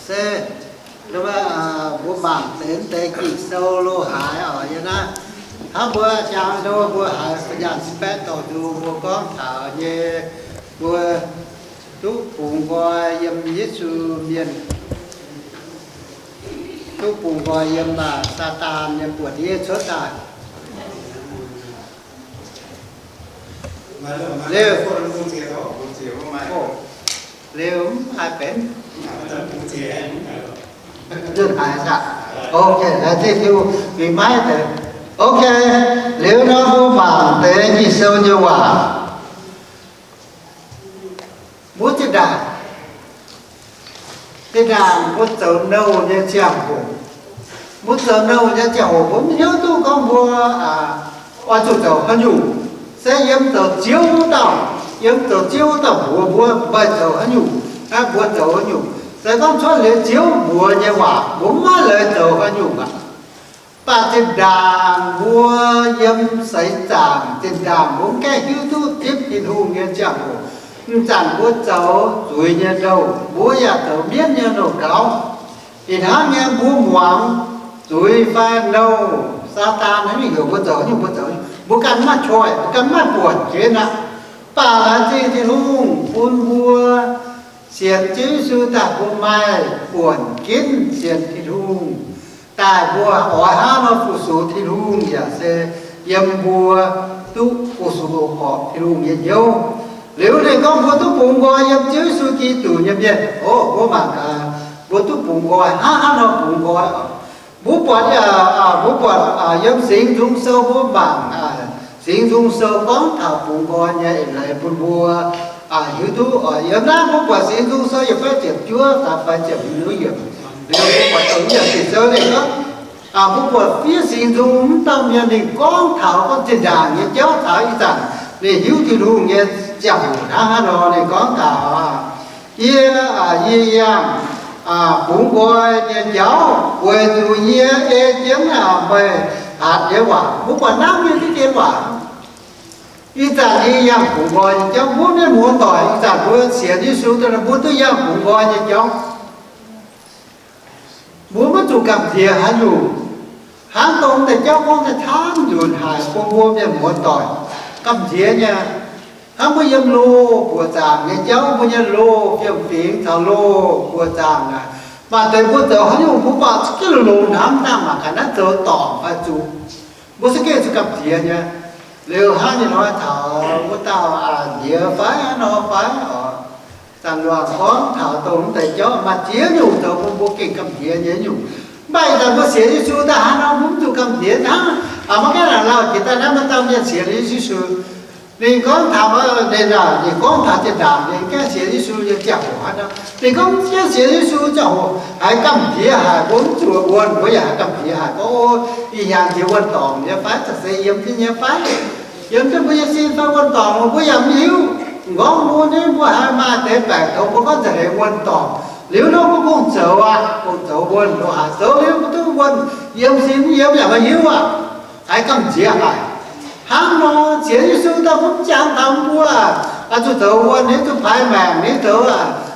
Se, mbuo mangc deix deix Ging-Sou lo haaix oc yie naaiv. Hnangv mbuo jangx nor mbuo haiz nyaanh sipv baeqv dorh nzung mbuo gorngv taux nyei, mbuo duqv bungx nqoi yiem Yesu mienh, duqv bungx nqoi yiem Saadaan nyei buonc nyei cuotv daaih. Liuz, liuz mv haih benx. Nzunh haiz aqv. Ok, laengz zingh Tin-Hungh fingx maiv deix. Ok, liuz nor mbuo mangc deix Ging-Sou nyei waac. Mbuo zinh ndaangc, zinh ndaangc mbuo zoux nouh nyei ziangh hoc, mbuo zoux nouh nyei ziangh hoc mbuo mv hiuv duqv gorngv mbuo oix zuqc zoux haaix nyungc. Se yiem zoux Ziouv wuov dauh, yiem zoux Ziouv wuov dauh mbuox mbuo, meih zoux haaix nyungc, mbuo zoux haaix nyungc. Se gorngv cuotv liuz Ziouv mbuox nyei waac, mbuo mv maaih leiz zoux haaix nyungc aqv. Mv baac zinh ndaangc mbuo yiem seix zaangc, zinh ndaangc mbuo mv gaengh hiuv duqv zipv Tin-Hungh nyei ziangh hoc, m'zanc mbuo zoux zuiz nyei nouh, mbuo yaac zoux mienv nyei nouh gaux. Ih hnangv nyei mbuo muangx zuiz fai nouh, Saadaan haaix nyungc heuc mbuo zoux nyungc mbuo zoux, mbuo ganh mv maaih choice, mbuo ganh mv maaih buonc jienv aqv. Mv baac laengz zingh Tin-Hungh bun mbuo sienx Ziouv Yesu daaih mbuo maaih buonc ginv sienx Tin-Hungh. Daaih mbuo oix hnangv nor fu-sux Tin-Hungh yaac se yiem mbuo duqv fu-sux horpc Tin-Hungh nyei hnyouv. Liuz ninh gorngv mbuo duqv bungx nqoi yiem Ziouv Yesu Giduc nyei mienh. O, mbuo mangc gaax, mbuo duqv bungx nqoi, hnangv haaix nor bungx nqoi oc? Mbuo buatc, mbuo buatc yiem Singx Nzung Sou mbuo mangc, Singx Nzung Sou gorngv taux bungx nqoi nyei eix leiz bun mbuo hiuv duqv. Yiem naaiv mbuo buatc Singx Nzung Sou yietc fai ziepc juov daaih fai ziepc hmz yiemc, liuz mbuo buatc dongh yiem Ging-Sou ninh gorngv, mbuo buatc fiev Singx Nzung mv dauh mienh ninh gorngv taux gorngv zinh ndaangc nyei jauv taux ih zanc ninh hiuv Tin-Hungh nyei ziangh hoc hnangv haaix nor ninh gorngv taux, yie, yie yangh bungx nqoi nyei jauv weic zuqc yie ei jienv meih hatc nyei waac. Mbuo buatc naaiv mienh diqv dien waac. Ih zanc yie yangh bungx nqoi nyei jauv. Mbuo mienh muoz-doic ih zanc mbuo sienx Yesu daaih mbuo duqv yangh bungx nqoi nyei jauv. Mbuo maiv zuqc gamh nziex haaix nyungc. Hnangv dongh deix jauv gorngv daaih camv nzunc haic bun mbuo mienh muoz-doic gamh nziex nyei. Hnangv mbuo yiem loz buoqc zaangc nyei jauv, mbuo nyei loz fiem-fingx caux loz buoqc zaangc naaic, maaih deix mbuo zoux haaix nyungc mbuo buatc za'gengh longx hnamv dangh mangc gaax naaiv zoux dorngc fai zuqc. Mbuo za'gengh zuqc gamh nziex nyei. Liuz hnangv nyei hnoi taux wuov dauh nziex fai hnangv nor fai oc. Zanc luangc gorngv taux dongh mv deix jauv maaih ziex nyungc zoux bun mbuo gengh gamh nziex nyei nyungc. Mv baac ih zanc mbuo sienx Yesu daaih hnangv nor mbuo mv zuqc gamh nziex hnangv. Maiv gaengh laaix lauh jiex daaih naaiv maaih dauh mienh sienx Yesu. Ninh gorngv taux ninh, ninh gorngv taux zinh ndaangc ninh gaengh sienx Yesu nyei ziangh hoc hnangv nor. Ninh gorngv mv gaengh sienx Yesu ziangh hoc haiz gamh nziex haic, mbuo mv zuqc wuonh mbuo yaac haiz gamh nziex haic. Gorngv, o, ih hnyangx jiex wuonh dorngc nyei fai, za'gengh yiem jienv nyei fai, yiem jienv mbuo nyei sin fai wuonh dorngc mbuo yaac mv hiuv. M'nqorngv mbuo naaiv mbuo haiz maaih deix baeqc tongx mbuo gorngv za'gengh wuonh dorngc. Liuz nor mbuo kungx zoux aqv, kungx zoux wuonh nor haic, zoux liuz mbuo duqv wuonh yiem sin yiem yaac maiv hiuv aqv. Haiz gamh nziex haic. Hnangv nor sienx Yesu daaih mv jangx taux mbuo, zuqc zoux wuonh, ninh zuqc paaiv maengc, ninh zoux,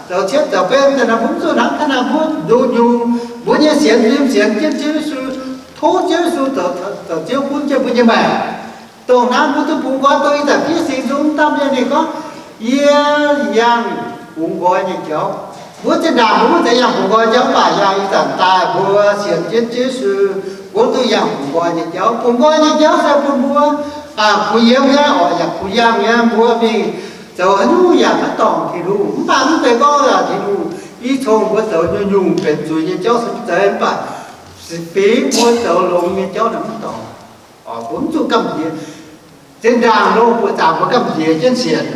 zoux cietv zoux benv daaih nor, mbuo mv zuqc hnangv naaiv nor, mbuo nduqc nyungc mbuo nyei sienx fim sienx jienv Ziouv Yesu, tov Ziouv Yesu zoux, zoux Ziouv gunv jienv mbuo nyei maengc. Dongh naaiv mbuo duqv bungx nqoi dongh ih zanc fiev Singx Nzung dauh mienh ninh gorngv, yie yangh bungx nqoi nyei jauv. Mbuo zinh ndaangc mbuo mv zeiz yangh bungx nqoi jauv, mv baac yangh ih zanc daaih mbuo sienx jienv Ziouv Yesu, mbuo duqv yangh bungx nqoi nyei jauv. Bungx nqoi nyei jauv se bun mbuo kuh yiem nyei oc, yaac kuh yangh nyei. Mbuo mingh zoux haaix nyungc yaac maiv dorngc Tin-Hungh. Mv baac mv zeiz gorngv Tin-Hungh i cong mbuo zoux nyungc-nyungc benx zuiz nyei jauv se mv zeiz, mv baac fingx mbuo zoux longx nyei jauv naaic mv dorngc. Mbuo mv zuqc gamh nziex. Zinh ndaangc loz buoqc zaangc mbuo gamh nziex jienv sienx.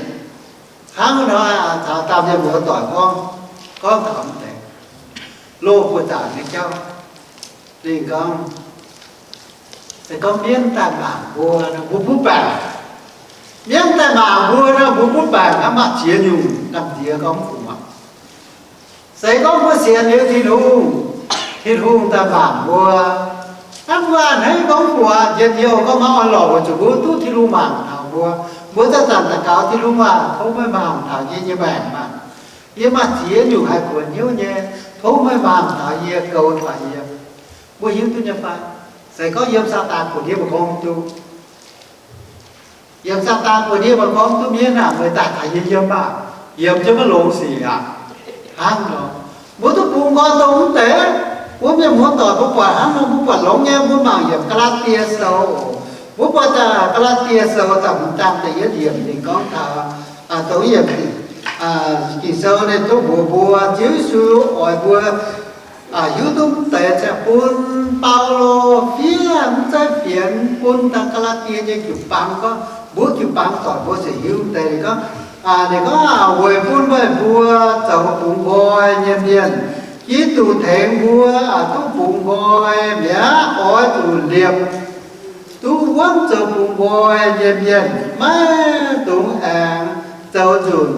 Hnangv nor, taux dauh mienh muoz-doic gorngv, gorngv taux mv deix loz buoqc zaangc nyei jauv. Ninh gorngv, se gorngv mienv daaih mangc mbuo nor, mbuo butv baengc. Mienv daaih mangc mbuo nor, mbuo butv baengc aqv, mv baac ziex nyungc gamh nziex gorngv mv fungc aqv. Se gorngv mbuo sienx liuz Tin-Hungh, Tin-Hungh daaih mangc mbuo, hnangv mbuo a'hneiv gorngv mv fungc aqv, njien-youh gorngv maiv orn-lorqc weic zuqc mbuo duqv Tin-Hungh mangc taux mbuo. Mbuo zanc-zanc daux gaux, Tin-Hungh aac, tov meih mangc taux yie nyei maengc maah! Yie maaih ziex nyungc haih kuonx hnyouv nyei. Tov meih mangc taux yie, goux taux yie. Mbuo hiuv duqv nyei fai? Se gorngv yiem Saadaan buoz-ndiev mbu'gorn duqv, yiem Saadaan buoz-ndiev mbu'gorn duqv mienv aah, meih daaih taux yie yiem aah, yiem jienv maiv longx sic aqv. Hnangv nor, mbuo duqv bungx nqoi dongh mv deix. Mbuo mienh muoz-doic mbuo buatc hnangv nor mbuo buatc longx nyei. Mbuo mangc yiem Gaa^laa^die Sou oc. Mbuo buatc daaih Gaa^laa^die Sou da'hmz zaang da'yietv yiemc ninh gorngv taux, dongh yiem Ging-Sou ninh duqv mbuox mbuo, Ziouv Yesu oix mbuo hiuv duqv mv deix ziangh bun Baulo fiev mv zeiz fienx bun daaih Gaa^laa^die nyei jiu-baang gorngv, mbuo jiu-baang doic mbuo ziouc hiuv mv deix. Ninh gorngv, ninh gorngv, weic bun meih mbuo zoux bungx nqoi nyei mienh, Giduc tengx mbuo duqv bungx nqoi mi'aqv. Oix zuqc liepc duqv wuonv zoux bungx nqoi nyei mienh, maiv dungx aengx zoux nzunc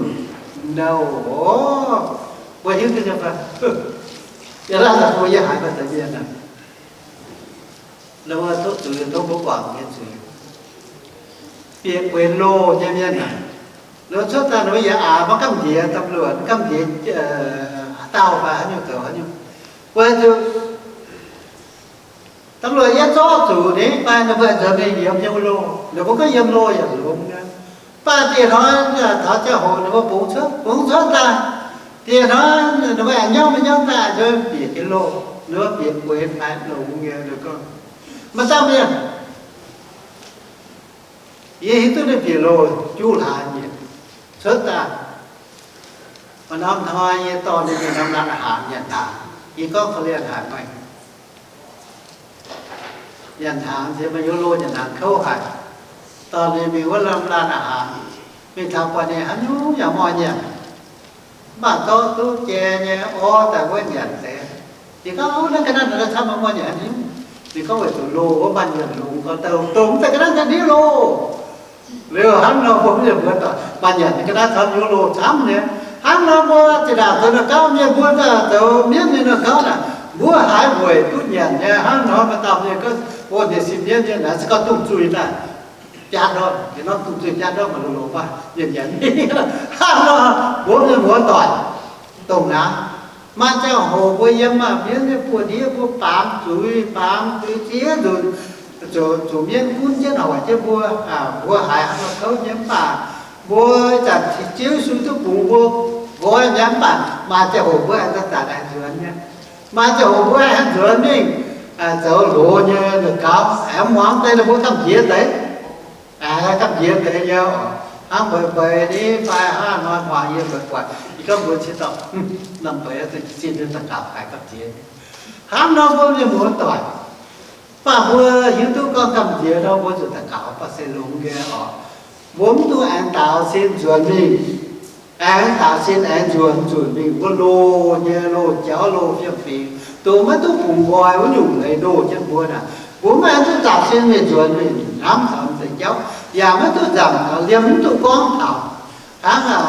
nouh oc. Mbuo hiuv duqv nyei fai? Yie laanh daaih bun yie haiz maaih deix mienh aah, ninh mbuo tov zuiz, tov mbuo guangc nyei zuiz, bieqc gueix loh nyei mienh aah. Ninh mbuo cuotv daaih ninh mbuo yaac aax maiv gamh nziex, ตำรวจ gamh nziex, dauh fai haaix nyungc zoux haaix nyungc, weic zuqc ตำรวจ yie zorqv zuqc ninh fai, ninh mbuo nzuonx mingh yiem nyei wuov loh, ninh mbuo gorngv yiem loh yaac longx nyei. Mv baac dieh hnoi taux ziangh hoc ninh mbuo bungx cuotv, bungx cuotv daaih, dieh hnoi ninh mbuo aengx nyauv maiv nyauv daaih nzuonx bieqc jienv loh, ninh mbuo bieqc gueix fai longx nyei. Ninh gorngv, maaih dauh mienh, yie hiuv duqv ninh bieqc loh juqv hlaax njiec cuotv daaih. Maaih norm hnoi yie dorh ninh mingh norm ร้านอาหาร nyanc hnaangx. Yie gorngv korv-lienh haic meih, nyanc hnaangx nziex meih yiem loh nyanc hnaangx kouv haic. Dorh ninh mingh wuov norm ร้านอาหาร, mingh taux buatc ninh haaix nyungc yaac mv oix nyanc, mv baac zorqv duqv jai nyei orv daaih wuov nyanc deix. Yie gorngv, naaiv ga'naaiv naaiv camv, mv oix nyanc haaix nyungc. Ninh gorngv, weic zuqc loh wuov maaih nyanc longx gau, douc dongh mv zeiz ga'naaiv daaih ndiuv loh. Liuz hnangv nor mbuo mienh mbuo doic maaih nyanc ga'naaiv camv, ndiuv loh camv nyei. Hnangv nor mbuo zinh ndaangc zoux naaiv gauv mienh, mbuo zoux mienv nyei naaiv gauv naaic, mbuo haiz weic duqv nyanc nyei. Hnangv nor maaih dauh mienh gorngv, o, ninh se mienv nyei naaic, se gorngv dungz zuiz daaih biaa ndortv, yietc norm dungz zuiz biaa ndortv maaih loz-loz maaih nyanc nyanc. Hnangv nor mbuo mienh muoz-doic dongh naaiv, maaih ziangh hoc mbuo yiem maah, mienv nyei buoz-ndiev mbuo baamz zuiz, baamz zuiz ziex nzunc, zuqc mienv gunv jienv hoic jienv mbuo. Mbuo haiz hnangv nor kouv nyei, mv baac mbuo zanc Ziouv Yesu duqv bungx mbuo nqoi nyei, mv baac maaih ziangh hoc mbuo aengx zanc-zanc aengx nzuonx nyei. Maaih ziangh hoc mbuo aengx nzuonx mingh zoux loz nyei naaiv gauv, aengx muangx deix ninh mbuo gamh nziex deix, aengx gamh nziex deix nyei oc. Hnangv mbeix mbeix ni fai hnangv hnoi hmuangx yie mbeix buatc, yie gorngv mbuo ciex dauh, norm mbeix zuqc zinh nyei daux gaux haiz gamh nziex. Hnangv nor mbuo mienh muoz-doic, mv baac mbuo hiuv duqv gorngv gamh nziex nor mbuo zuqc daux gaux, mv baac se longx nyei oc. Mbuo mv dungx aengx daaux sin nzuonx mingh. Aengx daaux sin aengx nzuonx nzunc mingh wuov loh nyei loh jauv, loh fiem-fingx, dongh maiv duqv bungx nqoi wuov nyungc leiz ndoh jienv mbuo naaic. Mbuo maiv aengx duqv daaux sin mingh nzuonx mingh hnamv taux mv deix jauv, yaac maiv duqv nzamc taux, liemh mv duqv gorngv taux hnangv,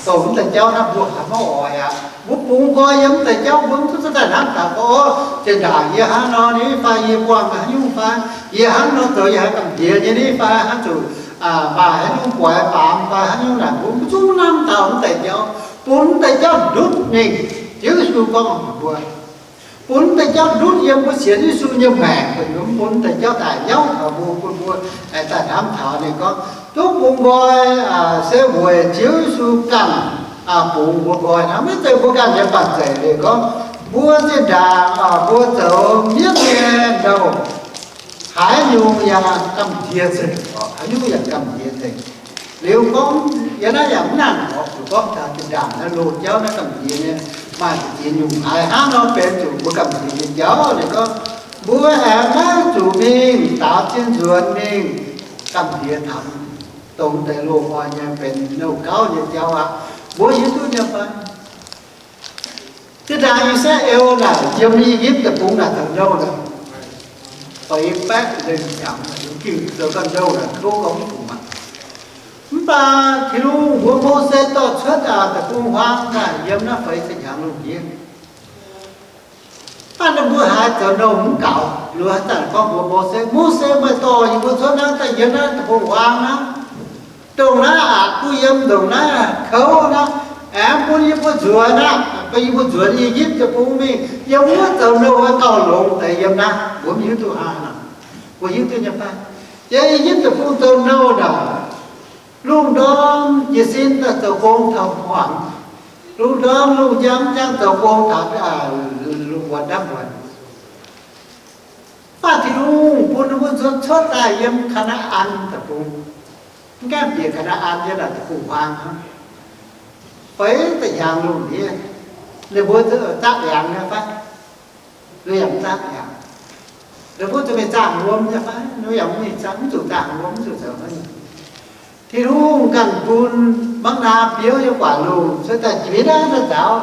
dongh mv deix jauv naaiv mbuo haiz maiv oix aqv. Mbuo bungx nqoi yiem mv deix jauv, mbuo mv duqv cuotv daaih hnamv taux gorngv, o, zinh ndaangc yie hnangv nor ni fai, yie buangh haaix nyungc fai, yie hnangv nor zoux yie haiz gamh nziex nyei ni fai, hnangv zuqc maaih haaix nyungc guaix baamz fai haaix nyungc naaic, mbuo mv zungv hnamv taux mv deix jauv, bun mv deix jauv ndutv mingh. Ziouv Yesu gorngv mbuox mbuo, bun mv deix jauv ndutv yiem mbuo sienx Yesu nyei maengc, bun mv deix jauv daaih nyauv taux mbuo, bun mbuo aengx daaih hnamv taux ninh gorngv duqv bungx nqoi se weic Ziouv Yesu ganh bungx mbuo nqoi hnangv. Maiv zeiz mbuo ganh nyei banh zeic. Ninh gorngv mbuo zinh ndaangc mbuo zoux mienv nyei nouh, haaix nyungc yaac gamh nziex nzengc, haaix nyungc yaac gamh nziex nzengc. Liuz gorngv yie naaiv yaac mv nangc oc, zuqc gorngv taux zinh ndaangc naaiv loz-jauv naaiv gamh nziex nyei, maaih ziex nyungc haiz hnangv nor benx zuqc mbuo gamh nziex nyei jauv. Ninh gorngv mbuo aengx maiv zuqc mingh daaux sin nzuonx mingh gamh nziex taux dongh deix loz-hnoi nyei benx nouh gauv nyei jauv aqv. Mbuo hiuv duqv nyei fai? Zinh ndaangc I^saa^laa^en naaic yiem I^yipv Deic-Bung naaic zoux nouh naaic, feix baeqv lengh jangx, ging zoux ganh nouh naaic kouv gorngv mv bungx aqv. Mv baac Tin-Hungh mbuox Mose dorh cuotv deic-bung-huaang naaic yiem naaiv feix ziepc hnyangx lungh ndiev. Mv baac ninh mbuo haiz zoux nouh mv gaux, ninh haaix zanc gorngv mbuox Mose, Mose, meih dorh yie mbuo cuotv naaiv daaih yiem naaiv deic-bung-huaang naaiv, ndongc naaiv aqc, duqv yiem ndongc naaiv kouv naaiv, aengx bun yie mbuo nzuonx aqv. Yie mbuo nzuonx I^yipv Deic-Bung mingh, yiem wuov zoux nouh wuov gauh longx deix yiem naaiv, mbuo mv hiuv duqv haaix nor. Mbuo hiuv duqv nyei fai? Yiem I^yipv Deic-Bung zoux nouh naaic, lungh ndorm jiez sin daaih zoux gong taux hmuangx, lungh ndorm lungh njang njang zoux gong taux lungh muonz ndapv muonz. Mv baac Tin-Hungh bun ninh mbuo nzuonx cuotv daaih yiem Kaa^naa^an Deic-Bung. Mv gaengh bieqc Kaa^naa^an yiem naaic deic-bung-huaang hnangv. Feix da'hnyangx lungh ndiev, ninh mbuo zaqv ndiangx nyei fai? Ninh yaac mv zaqv ndiangx. Ninh mbuo zuqc mingh zaangh wuom nyei fai? Ninh mbuo yaac mv mingh zaangh, mv zuqc zaangh wuom, mv zuqc zoux haaix nyungc. Tin-Hungh ganh bun mangv naa biouv yiem guaax lungh cuotv daaih jiex mi'aqv nzaaux.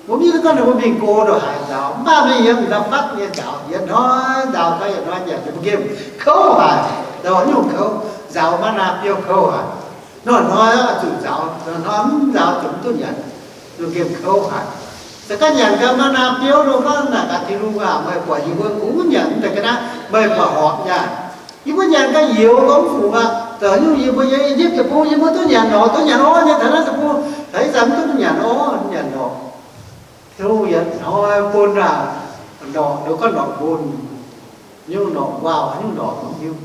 Mbuo mv hiuv duqv gorngv ninh mbuo mingh go ndongc haaix nzaaux, mv baac mingh yiem ndau fatv nyei nzaaux, yietc hnoi nzaaux gau yietc hnoi nyanc, ninh mbuo nqemh kouv haic, zoux haaix nyungc kouv, nzaaux mangv naa biouv kouv haic. Hnoi-hnoi oix zuqc nzaaux, hnoi-hnoi mv nzaaux zuqc mv duqv nyanc, ninh mbuo nqemh kouv haic. Se gorngv nyanc gau mangv naa biouv nor, gorngv naaic gaax Tin-Hungh aac, meih buatc yie mbuo kungx nyanc deix ga'naaiv, meih buatc horpc nyaah. Yie mbuo nyanc gau youz gorngv mv fungc aqv, zoux haaix nyungc yie mbuo yiem I^yipv Deic-Bung yie mbuo duqv nyanc norqc, duqv nyanc orv nyei, taux naaiv Deic-Bung taux ih zanc mv duqv nyanc orv, nyanc norqc. Tin-Hungh yietc hnoi bun aac, norqc nor gorngv norqc mbun, nyungc norqc nquaauh, nyungc norqc mv hiuv.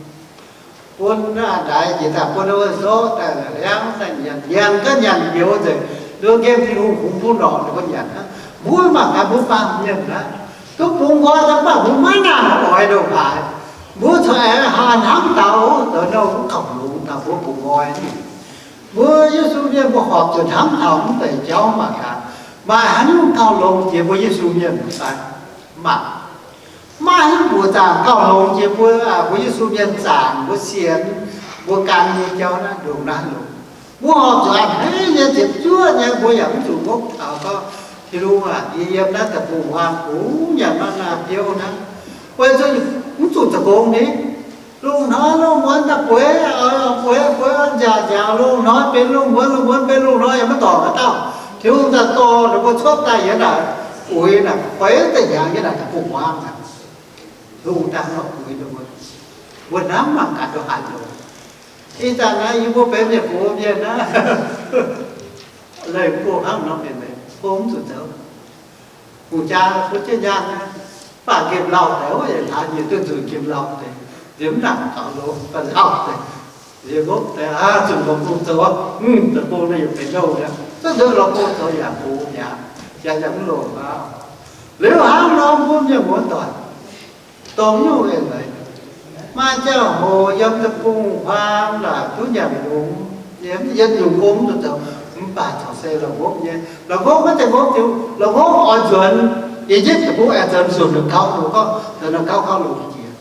Bun aac, ndaix jiex daaih bun ninh mbuo zorqv daaih liangv daaih nyanc, nyanc gau nyanc youz nzengc, ninh mbuo nqemh Tin-Hungh kungx bun norqc ninh mbuo nyanc hnangv. Mbuo mangc gaax mbuo baamh mienh naaiv, duqv bungx nqoi daaih mv baac mbuo maiv nangc oix ndongc haaix. Mbuo corc aengx haih hnamv taux, zoux nouh mv kaux longx taux mbuo bungx nqoi. Mbuo Yesu mienh mbuo horpc zuqc hnamv taux mv deix jauv mangc gaax, maaih haaix nyungc gauh longx jiex mbuo Yesu mienh fai? Mv baac maaih haaix nyungc mbuoqc zaangc gauh longx jiex mbuo, mbuo Yesu mienh zaangc mbuo sienx, mbuo gan nyei jauv naaiv ndongc naaiv longx. Mbuo horpc zuqc a'hneiv nyei, ziepc zuoqv nyei, mbuo yaac mv zuqc ngopv taux gorngv, Tin-Hungh aac, yie yiem naaiv deic-bung-huaang kungx nyanc mangv naa biouv naaiv, weic zuqc mv zuqc zoux gong ni. Lungh hnoi lungh muonz daaih bueix, bueix, bueix, nziaauc, nziaauc, lungh hnoi benx lungh muonz, lungh muonz benx lungh hnoi, yaac maiv dorngc haaix dauh. Tin-Hungh daaih dorh ninh mbuo cuotv daaih yiem naaic, uix naaic, feix da'hnyangx yiem naaic deic-bung-huaang aqv. Tin-Hungh daaih nor uix ninh mbuo. Mbuo hnamv mangc gaax ndongc haaix longx. Ih zanc naaiv yie mbuo benx mienh gox mienh naaiv, leih mbuo hnangv nor mienh meix, mbuo mv zuqc zoux. Hungh jaa mbuo jienv nyaanh naaiv, mv baac nqemh lauh deix, wuov yietc hlaax nyieqc duqv nzunc nqemh lauh deix, nziex mv nangc taux loz, mv baac lauh deix, nziex ngopv deix, aa, zuqc lorqc bung zoux, mv, zoux bung naaiv yaac benx nouh mi'aqv. Zuqc nzunc lorqc bung zoux yaac gox mi'aqv, yaac yaac mv longc aqv. Liuz hnangv nor mbuo mienh muoz-doic, dongh nyungc eix leiz, maaih ziangh hoc yiem deic-bung-huaang naaic duqv nyanc longx, yiem yietc nyungc gong mv zuqc zoux, mv baac corc se la'ngopv nyei. La'ngopv maiv zeiz ngopv diuh, la'ngopv oix nzuonx I^yipv Deic-Bung aengx zoux nzunc ninh gauh longx, zoux ninh gauh gauh longx jiex.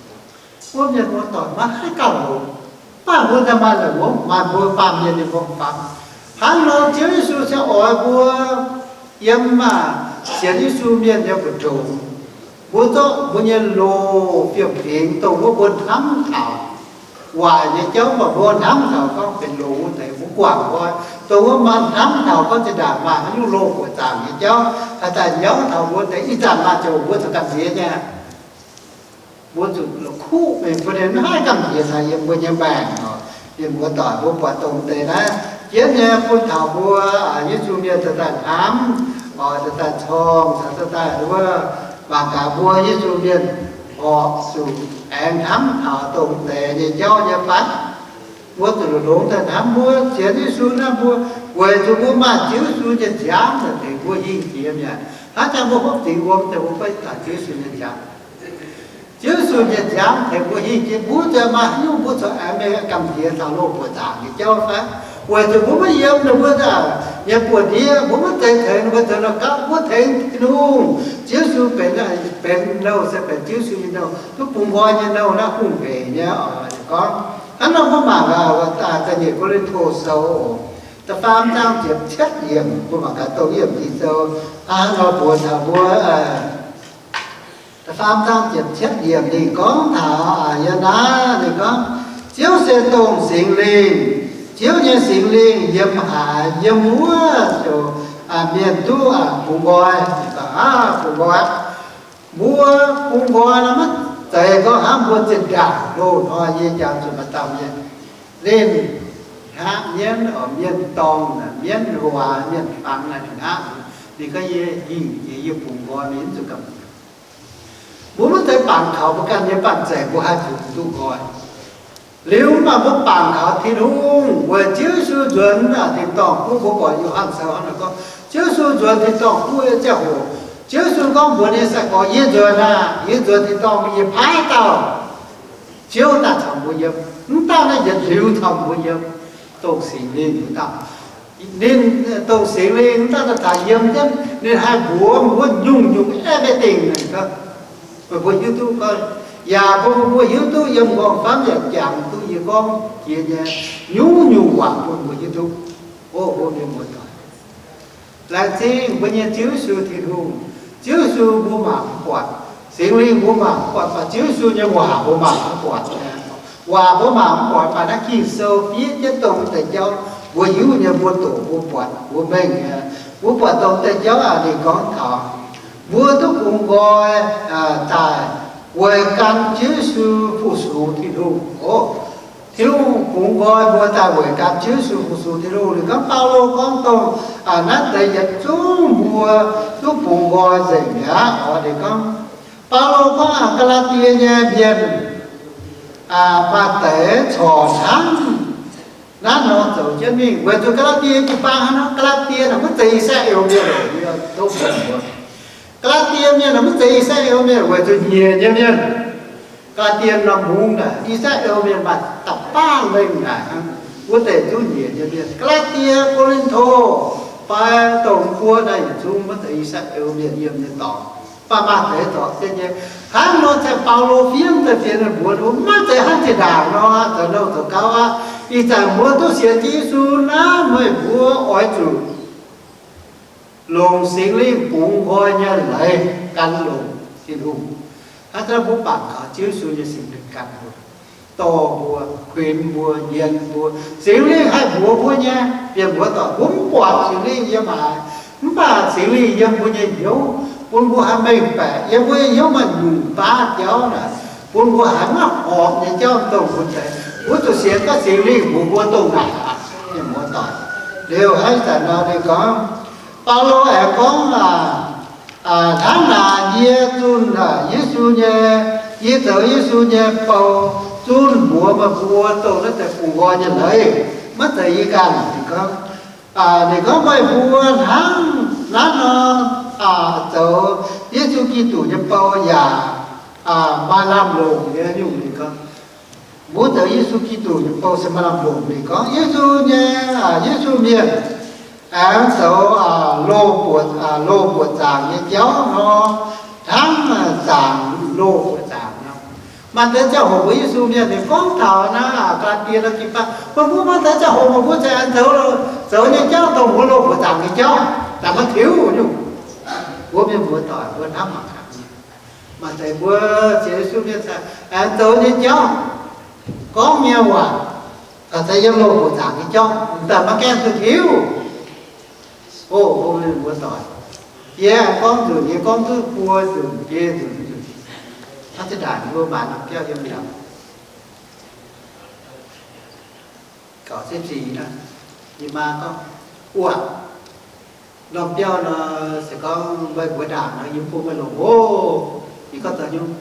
Mbuo mienh muoz-doic maiv haih gauh longx, mv baac mbuo daaih maaih la'ngopv, maaih mbuo baamh mienh nyei m'fam. Hnangv nor Ziouv Yesu se oix mbuo yiem maah sienx Yesu mienh nyei mbu'ndongx, mbuo zorqv mbuo nyei loz fiem-fingx dongh wuov mbuo hnamv taux waaic nyei jauv, mv baac mbuo hnamv taux gorngv benx loz wuov deix mbuo guangc nqoi, dongh wuov maaih hnamv taux gorngv zinh ndaangc maaih haaix nyungc loz buoqc zaangc nyei jauv haih daaih nyauv taux mbuo deix, ih zanc maaih ziouc mbuo zuqc gamh nziex nyei. Mbuo zuqc la'kuqv mingh bun ninh maiv haih gamh nziex taux yiem mbuo nyei maengc oc. Mienh muoz-doic, mbuo buatc dongh deix naaiv jienv nyei bun taux mbuo Yesu mienh zoux daaih hnamv, oix zoux daaih corng, caux zoux daaih wuov mangc gaax mbuo Yesu mienh horpc zuqc aengx hnamv taux dongh deix nyei jauv nyei fai? Mbuo zuqc longx daaih hnamv mbuo sienx Yesu naaiv mbuo, weic zuqc mbuo maaih Ziouv Yesu nyei nziaamv naaic tengx mbuo hingh jiex mi'aqv. Hnangv jangx mbuo hopv dingx wuom daaih mbuo goiv taux Ziouv Yesu nyei nziaamv. Ziouv Yesu nyei nziaamv tengx mbuo hingh jiex, mbuo zuqc maaih haaix nyungc mbuo corc aengx mingh gamh nziex taux loz buoqc zaangc nyei jauv fai? Weic zuqc mbuo maiv yiem ninh mbuo nyei buoz-ndiev, mbuo maiv zeiz tengx ninh mbuo zoux nouh gauv, mbuo tengx Tin-Hungh. Ziouv Yesu benx, benx nouh se benx Ziouv Yesu nyei nouh, duqv bungx nqoi nyei nouh naaiv hungh heic nyei oc. Gorngv hnangv nor mbuo mangc gaax, Da'nyeic Ko^lin^to Sou da'faam zaang ziepc cietv yiemc, mbuo mangc gaax dongh yiemc Ging-Sou hnangv nor mbuox taux mbuo. Da'faam zaang ziepc cietv yiemc ninh gorngv taux yiem naaiv ninh gorngv, Ziouv se dongh Singx Lingh. Ziouv nyei Singx Lingh yiem haaix, yiem wuov ziouc mienh duqv bungx nqoi. Ninh gorngv, bungx nqoi. Mbuo bungx nqoi nor maiv zeiz gorngv hnangv mbuo zinh ndaangc loz-hnoi yie jangx zuqc maaih dauh mienh, ninh hngaqv mienv, oix mienv dorng, mienv waac, mienh fangx naaic ninh hngaqv. Ninh gorngv, Yie hingh jiex yie bungx nqoi mingh, mv zuqc gamh nziex. Mbuo maiv zeiz bangc kaux mbuo ganh nyei banh zeic mbuo haih zuqc duqv nqoi. Liuz mv baac mbuo bangc kaux Tin-Hungh weic Ziouv Yesu nzuonx naaic tin-dorngh guv. Mbuo buatc Yo^han Sou hnangv naaic gorngv, Ziouv Yesu nzuonx tin-dorngh guv nyei ziangh hoc, Ziouv Yesu gorngv mbuox ninh nyei sai-gorx, Yie nzuonx aqv. Yie nzuonx tin-dorngh mingh, yie paaiv dauh Ziouv daaih caux mbuo yiem. Mv dauh naaiv yietc liuz caux mbuo yiem, dongh Singx Lingh wuov dauh. Ninh, dongh Singx Lingh wuov dauh daaih caux yiem jienv, ninh haih mbuox mbuo nyungc-nyungc aeqv, maiv dingc ninh gorngv, meih mbuo hiuv duqv gorngv, yaac bun mbuo hiuv duqv yiem nqorngv-famv yaac jangx duqv yie gorngv jiex nyei nyungc-nyungc waac bun mbuo hiuv duqv. O mbuo mienh muoz-doic, laengz zingh mbuo nyei Ziouv Yesu Tin-Hungh. Ziouv Yesu mbuo mangc mv buatc, Singx Lingh mbuo mangc mv buatc, baac Ziouv Yesu nyei waac mbuo mangc mv buatc. Waac mbuo mangc mv buatc, baac naaiv Ging-Sou fiev jienv dongh wuov deix jauv mbuo hiuv nyei, mbuo doqc, mbuo buatc, mbuo mengh nyei. Mbuo buatc dongh wuov deix jauv aqv, ninh gorngv taux mbuo duqv bungx nqoi daaih weic gan Ziouv Yesu fu-sux Tin-Hungh oc. Tin-Hungh bungx nqoi mbuo daaih weic gan Ziouv Yesu fu-sux Tin-Hungh. Ninh gorngv, Baulo gorngv dongh naaiv deix yietc zungv mbuo duqv bungx nqoi nzengc mi'aqv oc. Ninh gorngv, Baulo gorngv aqv, Gaa^laa^die nyei mienh maaih deix corc hnangv naaiv nor zoux jienv mingh. Weic zuqc Gaa^laa^die jiu-baang hnangv nor, Gaa^laa^die naaic maiv zeiz I^saa^laa^en Mienh lorqc, yie tov mbuox mbuo. Gaa^laa^die mienh naaic maiv zeiz I^saa^laa^en Mienh, weic zuqc nyiec nyei mienh. Gaa^laa^die norm mungv naaic, I^saa^laa^en Mienh maaih da'faanh lengh naaic hnangv, wuov deix zungv nyiec nyei mienh. Gaa^laa^die, Ko^lin^to, fai dongh mbuo naaiv yietc zungv maiv zeiz I^saa^laa^en Mienh yiem nyei dorngx, mv baac maaih deix zorpc jienv nyei. Hnangv nor ziangh Baulo fiev daaih fienx ninh mbuox ninh mbuo, maiv zeiz hnangv zinh ndaangc nor, zoux nouh zoux gauv aqv. Ih zanc mbuo duqv sienx Ziouv Yesu naaiv, meih mbuo oix zuqc longc Singx Lingh bungx nqoi nyei leiz gan longc Tin-Hungh. Hnangv naaiv mbuo bangc kaux Ziouv Yesu nyei Singx Lingh gan mbuo, dorh mbuo, kuinx mbuo, nyienz mbuo. Singx Lingh haih mbuox mbuo nyei, mienh muoz-doic, mbuo mv buatc Singx Lingh yiem haaix, mv baac Singx Lingh yiem mbuo nyei hnyouv, bun mbuo haih mengh baeqc yiem mbuo nyei hnyouv maaih nyungc baav jauv naaic, bun mbuo haiz maiv horpc nyei jauv dongh mbuo deix. Mbuo zuqc sienx gorngv Singx Lingh mbuox mbuo dongh naaic aqv, mienh muoz-doic. Liuz hnangv ih zanc nor ninh gorngv, Baulo aengx gorngv, hnangv naaic yie zunh Yesu nyei, yie zoux Yesu nyei bou zunh mbuox meih mbuo dongh naaiv deix bungx nqoi nyei leiz, maiv zeiz yie ganh. Ninh gorngv, ninh gorngv meih mbuo hnangv naaiv nor zoux Yesu Giduc nyei bou yaac maaih lamh longc nyei nyungc. Ninh gorngv, mbuo zoux Yesu Giduc nyei bou se maaih lamh longc. Ninh gorngv Yesu nyei, Yesu mienh aengx zoux loz buoqc, loz buoqc zaangc nyei jauv nor, hnangv zaangc loz buoqc zaangc nor. Maaih deix ziangh hoc mbuo Yesu mienh ninh gorngv taux naaiv Gaa^laa^die nor jiu-baang, meih mbuo maaih deix ziangh hoc meih mbuo aengx zoux, zoux nyei jauv dongh mbuo loz buoqc zaangc nyei jauv, daaih maiv tiuv nyungc. Mbuo mienh muoz-doic mbuo hnamv mangc gaax. Maaih deix mbuo sienx Yesu mienh aengx zoux nyei jauv, gorngv nyei waac, gauh zeiz yiem loz buoqc zaangc nyei jauv, daaih maiv gaengh duqv tiuv. O mbuo mienh muoz-doic, yie aengx gorngv nzunc, yie gorngv duqv buo nzunc, biei nzunc, hnangv zinh ndaangc mbuo maaiz norm biauv yiem liangx gauh zipv zingx naaiv, yie maa gorngv, Wuov, norm biauv nor, se gorngv meih mbuo ndaangc nor, yie bun meih longc oc. Yie gorngv, Zoux nyungc?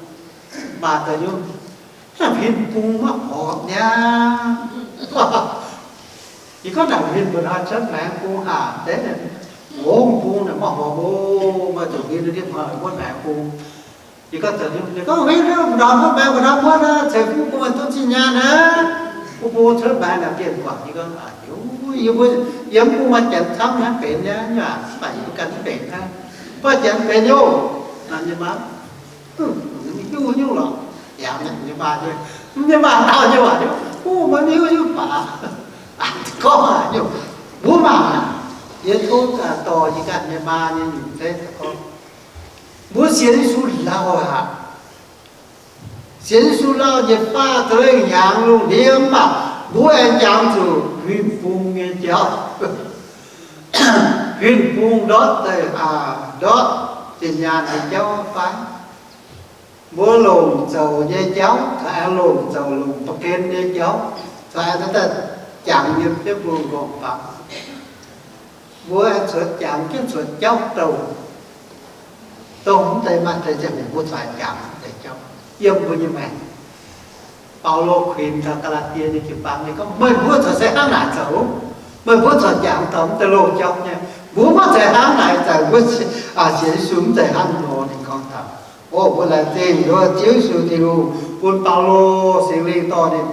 Maaih zoux nyungc? Naaiv huin bung maiv horpc niaa. Yie gorngv, Naaic huin mbuo hnoi cuotv maengx bung haac deix, ngongh bung naaic maiv horpc oc. Meih zuqc huin ndiev hnoi muotv maengx bung. Yie gorngv, Zoux nyungc? Ninh gorngv, Huin ndorm muotv maengx, mbuo hnoi muotv naaic, ceix fuqv bung duqv zinh nyaanh aqv. Bung bung cuotv maengx naaic bienh guangc. Yie gorngv, Yie mbuo yiem bung maaih janx camv hnangv benx nyei, mv baac yie mbuo ganh mv benx hnangv. Mv baac janx benx nyei oc. Naaic nyei maa, Hiuv nyungc lorqc. Yaac mv nyei maa, mv nyei maa dau nyei waac, Huv, meih mv hiuv nyungc baac. Gorngv aqv, mbuo mangc aqv. Yie tov dorh yie ganh nyei maa nyei nyungc zeiv gorngv, mbuo sienx Yesu lauh aqv. Sienx Yesu lauh njiec faah za'lengh hnyangx lungh ndiev mv baac mbuo aengx jangx zuqc huin bung nyei jauv. Huin bung ndortv deix, ndortv zinh nyaanh nyei jauv fai? Mbuo longc zoux nyei jauv, caux aengx longc zoux longc ba'gen nyei jauv, caux aengx daaih jangx yiem jienv mbuo nqorngv-famv. Mbuo cuotv jangx jienv cuotv jauv douh, dongh mv deix maaih deix ziangh hoc mbuo corc jangx mv deix jauv yiem mbuo nyei maengc. Baulo kuinx taux Gaa^laa^die nyei jiu-baang ninh gorngv, meih mbuo corc se hnangv naaic zoux. Meih mbuo corc jangx taux mv deix loz-jauv nyei. Mbuo maiv zeiz hnangv naaic, ih zanc mbuo sienx Yesu mv zeiz hnangv nor. Ninh gorngv taux, o, mbuo laengz zingh nduov Ziouv Yesu Tin-Hungh bun Baulo, Singx Lingh dorh ninh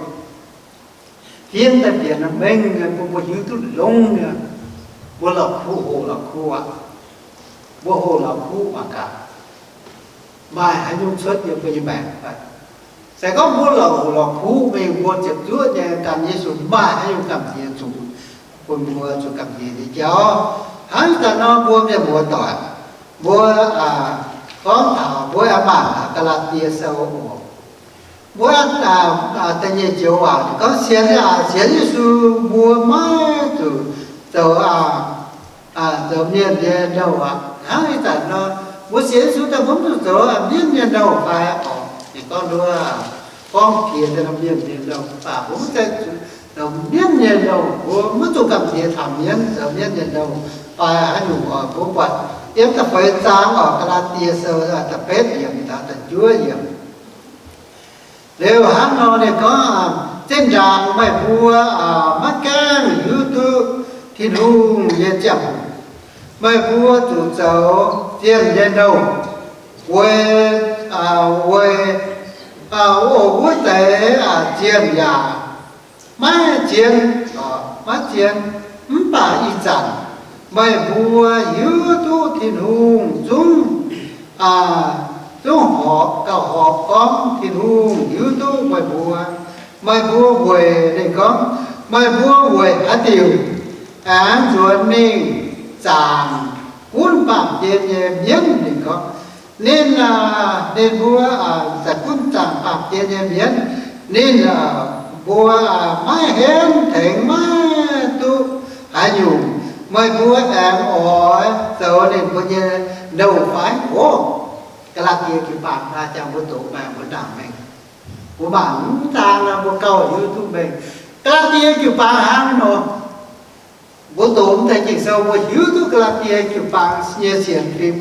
fiev daaih bieqc norm mengh nyei bun mbuo hiuv duqv longx nyei. Mbuo la'kuqv hoqc la'kuqv aqv. Mbuo hoqc la'kuqv mangc gaax, maaih haaix nyungc cuotv yiem mbuo nyei maengc fai? Se gorngv mbuo la'kuqv mingh, mbuo ziepc zuoqv nyei gan Yesu, maaih haaix nyungc gamh nziex zuqc bun mbuo zuqc gamh nziex nyei jauv? Hnangv ih zanc nor mbuo mienh muoz doic, mbuo gorngv taux mbuo aengx mangc taux Gaa^laa^die Sou oc. Mbuo da'nyeic joux waac gorngv sienx, sienx Yesu mbuo maiv zuqc zoux, zoux mienh nyei nouh aqv. Hnangv ih zanc nor, mbuo sienx Yesu daaih mbuo mv zuqc zoux mienv nyei nouh fai oc? Ninh gorngv nduov, gorngv jiex daaih norm mienh nyei nouh, mv baac mbuo mv zeiz zoux mienv nyei nouh. Mbuo maiv zuqc gamh nziex taux mienv, zoux mienv nyei nouh fai haaix nyungc oc. Mbuo buatc yiem da'feix zaang oc, Gaa^laa^die Sou da'betv yiemc taux da'juov yiemc. Liuz hnangv nor ninh gorngv, zinh ndaangc meih mbuo maiv gaengh hiuv duqv Tin-Hungh nyei ziangh hoc, meih mbuo zuqc zoux zienh nyei nouh, weic, weic, o, wuov deix zienh yaac maiv zien, maiv zien. Mv baac ih zanc meih mbuo hiuv duqv Tin-Hungh zungv, zungv horpc, gauh horpc gorngv Tin-Hungh hiuv duqv meih mbuo. Meih mbuo weic, ninh gorngv, meih mbuo weic haaix diuc aengx nzuonx mingh zaangc gunv baamh gen nyei mienv? Ninh gorngv, ninh, ninh mbuo za'gunv zaangc baamh gen nyei mienv, ninh, mbuo maiv henv tengx maiv duqv haaix nyungc. Meih mbuo aengx oix zoux ninh mbuo nyei nouh fai? Oc, Gaa^laa^die jiu-baang naaiv jangx mbuo doqc maengx, mbuo ndaangc mengh. Mbuo mangc mv zaang nor mbuo gauh hiuv duqv mengh. Gaa^laa^die jiu-baang hnangv nor. Mbuo doqc mv deix Ging-Sou mbuo hiuv duqv Gaa^laa^die jiu-baang nyei sienx fim,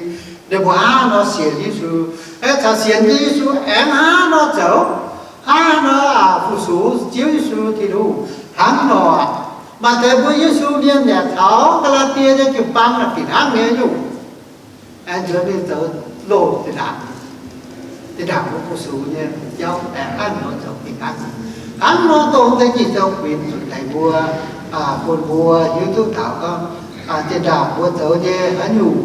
ninh mbuo hnangv nor sienx Yesu, aengx caux sienx Yesu aengx hnangv nor zoux, hnangv nor fu-sux Ziouv Yesu Tin-Hungh hnangv nor. Maaih deix mbuo Yesu mienh yaac caux Gaa^laa^die nyei jiu-baang naaic fih hnangv nyei nyungc. Aengx nzuonx mingh zoux loz zinh ndaangc, zinh ndaangc mbuo fu-sux nyei jauv aengx hnangv nor zoux fih hnangv. Hnangv nor dongh deix Ging-Sou kuinx zuqc tengx mbuo, bun mbuo hiuv duqv taux gorngv, zinh ndaangc mbuo zoux nyei haaix nyungc,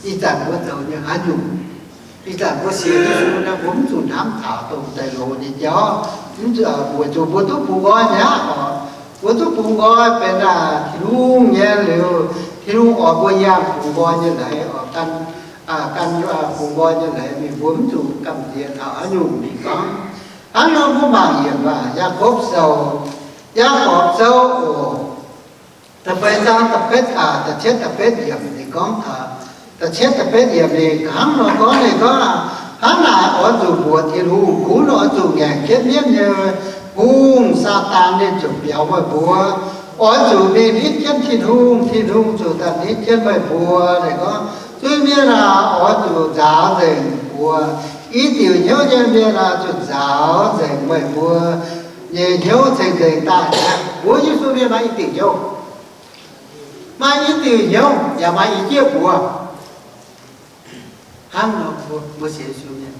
ih zanc mbuo zoux nyei haaix nyungc. Ih zanc mbuo sienx Yesu nor, mbuo mv zuqc hnamv taux dongh deix loz nyei jauv, mv zuqc, weic zuqc mbuo duqv bungx nqoi mi'aqv oc. Mbuo duqv bungx nqoi benx Tin-Hungh nyei liuz, Tin-Hungh oix mbuo yangh bungx nqoi nyei leiz oc, gan, gan bungx nqoi nyei leiz mingh, mbuo mv zuqc gamh nziex taux haaix nyungc mingh gorngv. Hnangv nor mbuo mangc yiemc Yaakopv Sou, Yaakopv Sou oc, da'feix zaang da'betv, da'cietv da'betv yiemc ninh gorngv, da'cietv da'betv yiemc ninh hnangv nor gorngv, ninh gorngv, hnangv naaic oix zuqc mbuoqc Tin-Hungh, gunv oix zuqc ngaengc jienv mienv nyei hungh, Saadaan, ninh ziouc biaux meih mbuo. Oix zuqc mingh nitv jienv Tin-Hungh, Tin-Hungh ziouc daaih nitv jienv meih mbuo. Ninh gorngv, zuiz-mienh aah, oix zuqc nzaaux nzengc mbuox. I diuc hnyouv nyei mienh aah, zuqc nzaaux nzengc meih mbuo nyei hnyouv ceng-nzengc daaih. Mbuo Yesu mienh maaih i diuc hnyouv, maaih i diuc hnyouv yaac maaih i jieqv mbuox. Hnangv nor mbuo, mbuo sienx Yesu mienh,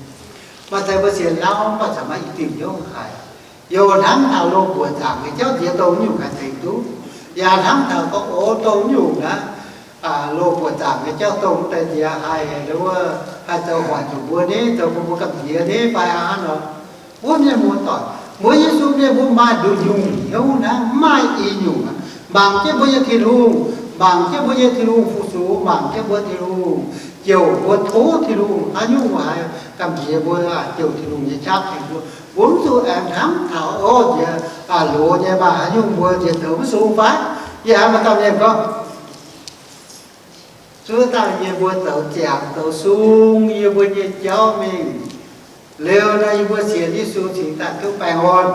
maaih deix mbuo sienx lauh, mv baac corc maaih i diuc hnyouv haic. Youh hnamv taux loz-buoc zaangc nyei jauv nziex dongh nyungc haih tengx duqv, yaac hnamv taux gorngv, o, dongh nyungc aqv, loz-buoc zaangc nyei jauv dongh deix nziex haih, wuov, haih zoux hoic zuqc mbuo ni, zoux bun mbuo gamh nziex ni fai aqv nor. Mbuo mienh muoz-doic, mbuo Yesu mienh mbuo maaih nduqc nyungc hnyouv naaiv, mv maaih i nyungc aqv. Mangc jienv mbuo nyei Tin-Hungh, mangc jienv mbuo nyei Tin-Hungh fu-sux, mangc jienv mbuo Tin-Hungh jouh mbuo, tov Tin-Hungh haaix nyungc haiz gamh nziex mbuo, jouh Tin-Hungh nyei qaqv tengx mbuo. Mbuo mv zuqc aengx hnamv taux, o, nziex loz nyei maaih haaix nyungc mbuo nziex zoux mv sung fai? Yie haiz maaih dauh mienh gorngv, zuov daaih yie mbuo zoux ziangx zoux sung yie mbuo nyei jauv mingh liuz nor, yie mbuo sienx Yesu cingx daaih duqv baengh orn.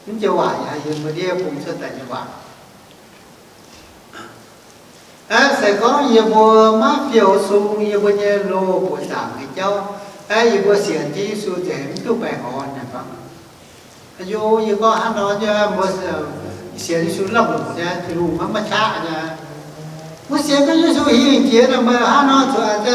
Mv joux waac yaac yie mbuo ndiev bung cuotv daaih nyei waac. se gorngv yie mbuo maiv fiou sung yie mbuo nyei loz buoqc zaangc nyei jauv, yie mbuo sienx Yesu nzengc mv duqv baengh orn naaic fai? Aa, yie gorngv hnangv nor nyei, mbuo sienx Yesu lamh longc nyei, Tin-Hungh maiv maaih qaqv nyei. Mbuo sienx gorngv Yesu hingh jiex nor, meih hnangv nor zuqc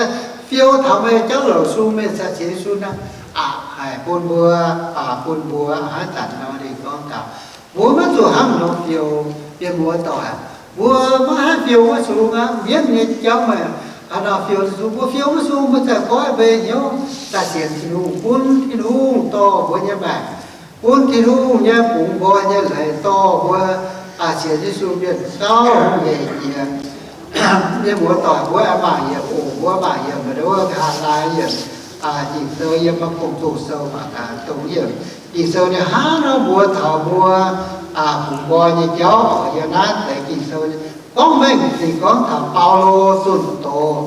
fiou taux meih jauv louc sung, meih sienx Yesu naaic, aqc haic bun mbuo, baac bun mbuo haaix zanc nor ninh gorngv taux mbuo maiv zuqc hnangv nor fiou. Mienh muoz-doic, mbuo maiv haih fiou wuov sung aqv. Mienv nyei jauv meih hnangv nor fiou sung, mbuo fiou wuov sung mbuo zaih goiv mbeix hnyouv daaih sienx Tin-Hungh, bun Tin-Hungh dorh mbuo nyei maengc, bun Tin-Hungh nyei bungx nqoi nyei leiz dorh mbuo sienx Yesu mienh gauh hungh hec jiex. Mienh muoz-doic, mbuo aengx mangc yiemc oc, mbuo mangc yiemc wuov nqa'haav laai yiemc Ging-Sou, yiem Gong-Zoh Sou mangc gaax dongh yiemc Ging-Sou nyei hnangv nor mbuox taux mbuo bungx nqoi nyei jauv oc. Yiem naaiv deix Ging-Sou gorngv mengh ninh gorngv taux Baulo zunh doz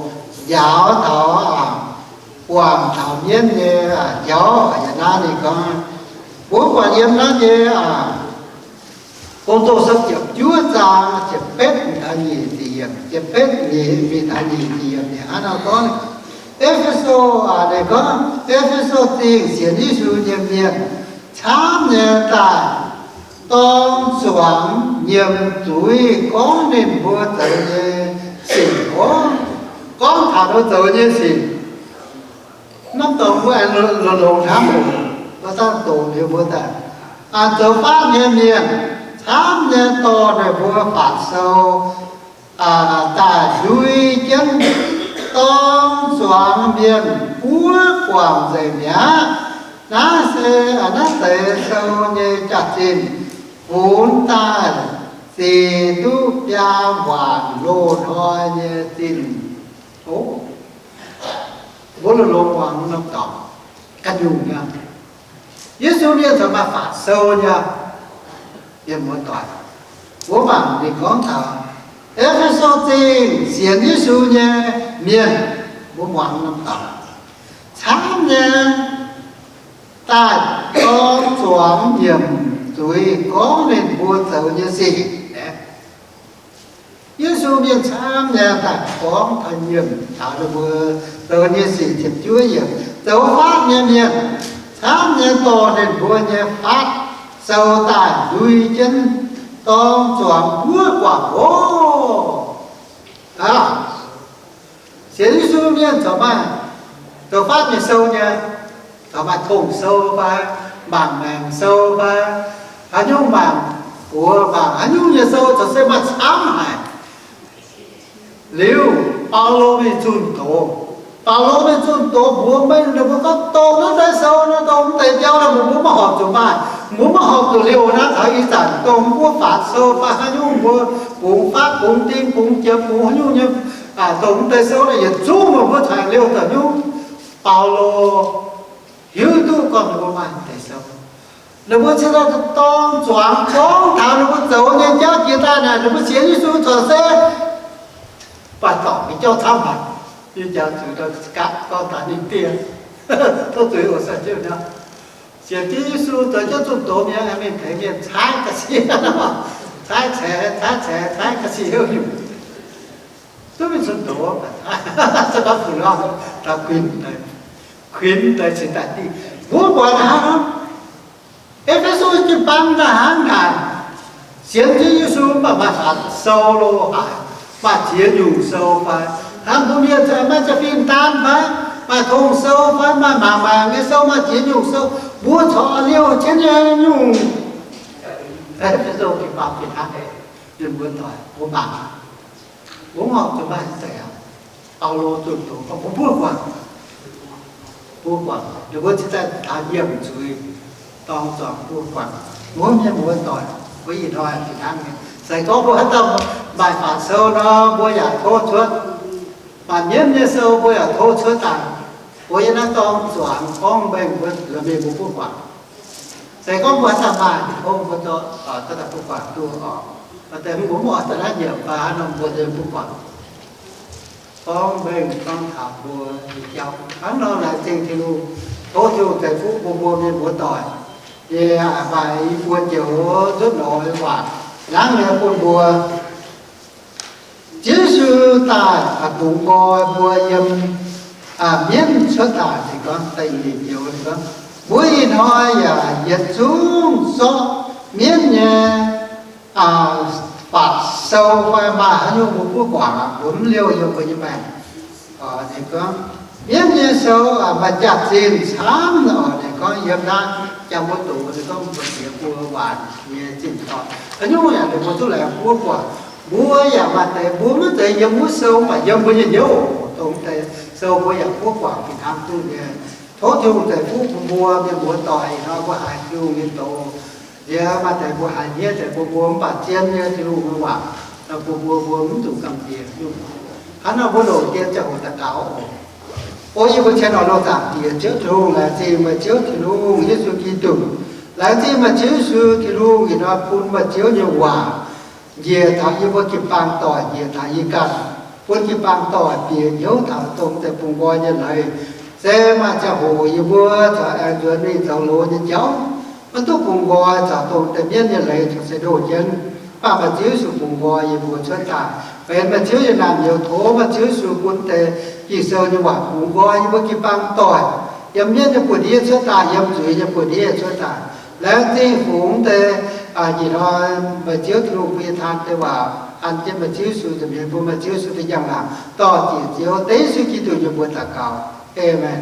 njaaux taux, buangh taux mienv nyei jauv. Yiem naaiv ninh gorngv, mbuo buatc yiem naaiv nyei Gong-Zoh Sou ziepc juov zaang ziepc betv mingh taux nyic ziepc yiemc, ziepc betv mingh taux nyic ziepc yiemc ninh hnangv nor gorngv, E^fe^so, ninh gorngv E^fe^so Zingh sienx Yesu nyei mienh camv nyei daaih dorng zuangx nyiemc zuiz gorngv ninh mbuo zoux nyei sic oc. Gorngv taux mbuo zoux nyei sic, norm dorngx mbuo aengx longx-longx hnamv oc. Mbuo dangh doqc liuz mbuo daaih, zoux fatv nyei mienh camv nyei dorh ninh mbuo fatv sou daaih ndui jienv dorng zuangx mienh buov guangc nzengc mi'aqv. Naaiv se naaiv deix sou nyei jaax-zinh funx daaih zic duqv biaa waanc loz hnoi nyei zinh. Mbuo longx-longx muangx norm dorngx ganh nyungc nyei. Yesu mienh corc maaih fatv sou nyei. Mienh muoz-doic, mbuo mangc ninh gorngv taux E^fe^so Zingh sienx Yesu nyei mienh, mbuo muangx norm dorngx camv nyei daaih dorng zuangx nyiemc zuiz gorngv ninh mbuo zoux nyei sic. Yesu mienh camv nyei daaih gorngv taux nyiemc taux ninh mbuo zoux nyei sic. Ziepc juov yiemc, zoux fatv nyei mienh camv nyei dorh ninh mbuo nyei fatv sou daaih ndui jienv dorng zuangx buov guangc oc. Sienx Yesu mienh corc maaih zoux fatv nyei sou nyei, corc maaih tong sou fai, mangc maengc sou fai, haaix nyungc mangc buoz mangc haaix nyungc nyei sou corc se maaih camv haic. Liuz, Baulo mingh zunh doz. Baulo mingh zunh doz mbuox mengh ninh mbuo gorngv, dongh naaiv deix sou nor, dongh mv deix jauv nor, mbuo maiv horpc zuqc maaih, mbuo maiv horpc zuqc liouh naaiv taux ih zanc dongh mbuo fatv sou fai haaix nyungc mbuo bungx fatv, bungx ding, bungx jiem, bungx haaix nyungc nyei, dongh mv deix sou nor yietc zungv meih mbuo tengx liouh daaih nyungc. Baulo hiuv duqv gorngv ninh mbuo maaih deix sou. Ninh mbuo cingx daaih dorng zuangx gorngv taux ninh mbuo zoux nyei jauv jiex daaih naaic, ninh mbuo sienx Yesu corc se baac dorngc nyei jauv camv haic. Yie jangx zuqc daaih gapv gorngv taux ninh dieh, tov zuiz oc, sai jienv nor. Sienx jienv Yesu zoux jienv zunh doz mienh, mingh tengx mienh caaiv ga'sie, caaiv caix, caaiv caix, caaiv ga'sie hnyouv nyungc. Duqv mingh zunh doz, se gorngv fuc lo, taux kuinx, kuinx daaih cingx daaih dieh. Mbuo buatc hnangv E^fe^so jiu-baang daaih hnangv naaic, sienx jienv Yesu mv baac maaih fatv sou lo haic, maaih ziex nyungc sou fai, hnangv mbuo mienh maaih jaa-fin daan fai, maaih tong sou fai, maaih mangc maengc nyei sou, maaih ziex nyungc sou, mbuo corc liouh jienv nyei nyungc. E^fe^so jiu-baang fih hnangv, mienh mbuo doic mbuo mangc, mbuo mv horpc zuqc maaih deix aqv. Baulo zunh doz gorngv mbuo buov guangc, buov guangc, ninh mbuo cingx daaih taux nyiemc zuiz, dorng zuangx buov guangc. Mbuo mienh muoz-doic, mbuo ih hnoi fih hnangv nyei. Se gorngv mbuo haaix dauh maaih fatv sou nor, mbuo yaac tov cuotv. Maaih mienv nyei sou mbuo yaac tov cuotv daaih. Mbuo yiem naaiv dorng zuangx gorngv mengh mbuo la'mingh mbuo buov guangc. Se gorngv mbuo haaix dauh maaih, tov mbuo dorh daaih buov guangc duqv oc. Mbuo mv oix daaih naaiv nyiemc fai haaix nor mbuo buov guangc. Gorngv mengh gorngv taux mbuo nyei jauv hnangv nor, laengz zingh Tin-Hungh, tov Tin-Hungh ceix fuqv bun mbuo mienh muoz-doic. Yie maaih i buo joux nzuotv lorz waac hnangv nyei bun mbuo. Yesu daaih bungx nqoi mbuo yiem mienv cuotv daaih. Ninh gorngv, da'nyeic joux ninh gorngv, mbuo ih hnoi yaac yietc zungv zorqv mienv nyei baac sou fai maaih haaix nyungc mbuo buov guangc, mbuo mv liouh yiem mbuo nyei maengc. Ninh gorngv, mienv nyei sou maaih jaax-zinh camv oc. Ninh gorngv yiem naaiv jangx mbuo doqc, ninh gorngv mbuo ziex buo waanc nyei zinh torngv, haaix nyungc yaac ninh mbuo duqv laengz buov guangc. Mbuo yaac maaih deix mbuo maiv zeiz yiem wuov sou, mv baac yiem mbuo nyei hnyouv dongh deix sou mbuo yaac buov guangc fih hnangv duqv nyei. Tov Tin-Hungh ceix fuqv bun mbuo mienh muoz-doic. Ih hnoi mbuo haiz Tin-Hungh nyei doz, liuz maaih deix mbuo haiz hniev deix bun mbuo, mv baac zien nyei Tin-Hungh nyei waac bun mbuo, mbuo mv zuqc gamh nziex nyungc. Hnangv naaiv mbuo longc dien ziangh hoc daux gaux oc. O yie mbuo cien oix longx zaangc Diex Ziouv Tin-Hungh, laengz zingh meih Ziouv Tin-Hungh Yesu Giduc. Laengz zingh meih Ziouv Yesu Tin-Hungh ih hnoi bun meih Ziouv nyei waac njiec taux yie mbuo jiu-baang doic, njiec taux yie ganh, bun jiu-baang doic bieqc hnyouv taux dongh deix bungx nqoi nyei leiz. Se maaih ziangh hoc yie mbuo caux aengx nzuonx mingh zoux loz nyei jauv, maiv duqv bungx nqoi caux dongh deix mienv nyei leiz caux se ndoh jienv. Mv baac meih Ziouv Yesu bungx nqoi yie mbuo cuotv daaih, benx meih Ziouv nyei naamh nyouz. Tov meih Ziouv Yesu bun deix Ging-Sou nyei waac bungx nqoi yie mbuo jiu-baang doic, yiem mienv nyei buoz-ndiev cuotv daaih, yiem zuiz nyei buoz-ndiev cuotv daaih. Laengz zingh fungx deix ih hnoi meih Ziouv Tin-Hungh bun yie taan deix waac an jienv meih Ziouv Yesu nza'hmien, bun meih Ziouv Yesu deix njang-laangc. Dorh Diex Ziouv Yesu Giduc nyei mbuox daux gaux. Aamen.